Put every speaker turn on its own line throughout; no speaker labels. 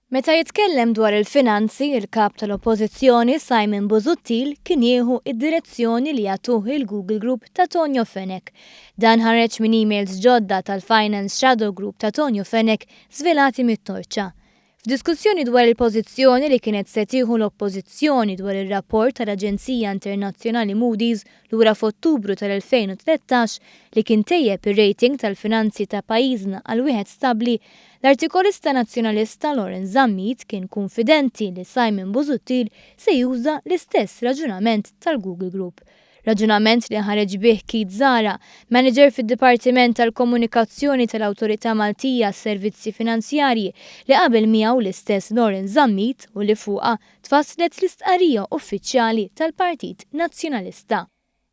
Meta jitkellem dwar il-finanzi, il-Kap tal-Oppożizzjoni Simon Busuttil kien jieħu id-direzzjoni li jagħtuh il-Google Group ta' Tonio Fenech. Dan ħareġ minn emails ġodda tal-Finance Shadow Group ta' Tonio Fenech żvelati mit-Torċa. F'diskussjoni dwar il-pożizzjoni li kienet se tieħu l-Oppożizzjoni dwar ir-rapport tal-aġenzija internazzjonali Moody's lura f'Ottubru tal-2013 li kien tejjeb ir-rating tal-finanzi ta' pajjiżna għal wieħed stabbli, l-artikolista Nazzjonalista Lawrence Zammit kien kunfidenti li Simon Busuttil se juża l-istess raġunament tal-Google Group. Raġunament li ħareġ bih Keith Zahra, manager fid-Dipartiment tal-Komunikazzjoni tal-Awtorità Maltija għas-Servizzi Finanzjarji li qabel miegħu l-istess Lawrence Zammit u li fuqha tfasslet l-istqarrija uffiċjali tal-Partit Nazzjonalista.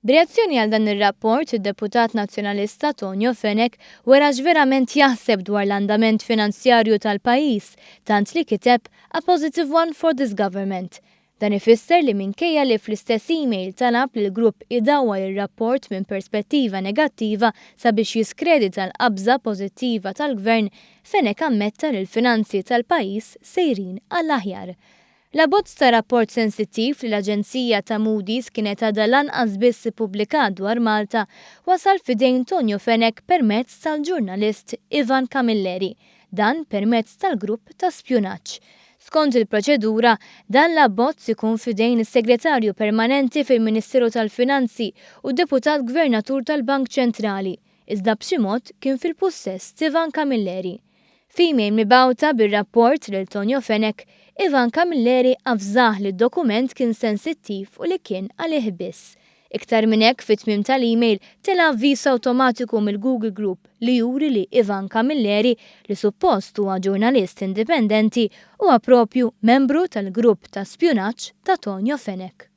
B'reazzjoni għal dan ir-rapport, id-deputat Nazzjonalista Tonio Fenech wera x'verament jaħseb dwar l-andament finanzjarju tal-pajjiż tant li kiteb "A positive one for this government". Dan ifisser li minkejja li fl-istess email talab li l-grupp idawwar ir-rapport minn perspettiva negattiva sabiex jiskredita l-qabża pożittiva tal-Gvern, Fenech ammetta li l-finanzi tal-pajjiż sejrin għall-aħjar. L-abbozz ta' rapport sensittiv li l-aġenzija ta' Moody's kienet għadha lanqas biss ippubblikat dwar Malta wasal f'idejn Tonio Fenech permezz tal-ġurnalist Ivan Camilleri, dan permezz tal-grupp ta' spjunaġġ. Skont il-proċedura, dan l-abbozz ikun f'idejn is-Segretarju Permanenti fil-Ministeru tal-Finanzi u Deputat Gvernatur tal-Bank Ċentrali, iżda b'xi mod kien fil-pussess t'Ivan Camilleri. F'email mibgħuta bir-rapport lil Tonio Fenech, Ivan Camilleri avżah li d-dokument kien sensittiv u li kien għalih biss. Iktar minn hekk, fit-tmiem tal-email tela' avviż awtomatiku mill-Google Group li juri li Ivan Camilleri, li suppost huwa ġurnalist indipendenti, huwa propju membru tal-grupp ta' spjunaġġ ta' Tonio Fenech.